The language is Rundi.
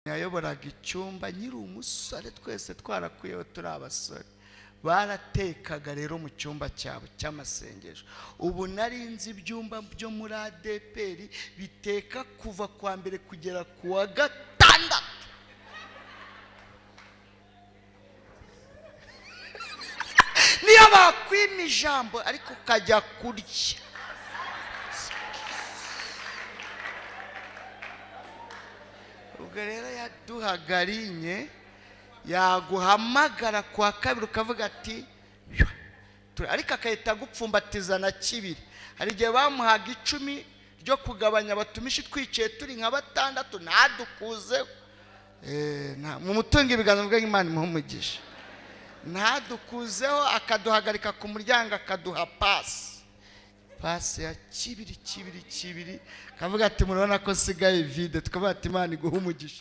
Yayoboraga icyumba nkiri umusore, twese twarakuyeho turi abasore. Baratekaga rero mu cyumba cyabo cy'amasengesho. Ubu nari nzi ibyumba byo muri ADEPR biteka kuva kuwa mbere kugera kuwa gatandatu. Niyo bakwima ijambo ariko ukajya kurya. Ubwo rero yaduhaga rinye, yaguhamagara kuwa kabiri ukavuga ati ariko agahita agupfumbatiza na kibiri. Hari igihe bamuhaga 10 ryo kugabanya abatumishi, twicaye turi nka 6 ntadukuzeho. Mu mutungo ibiganza mvuga Imana imuhe umugisha, ntadukuzeho, akaduhagarika ku muryango akaduha pasi, pasi ya kibiri kibiri kibiri, akavuga ati murabona ko nsigaye vide, tukavuga ati Imana iguhe umugisha.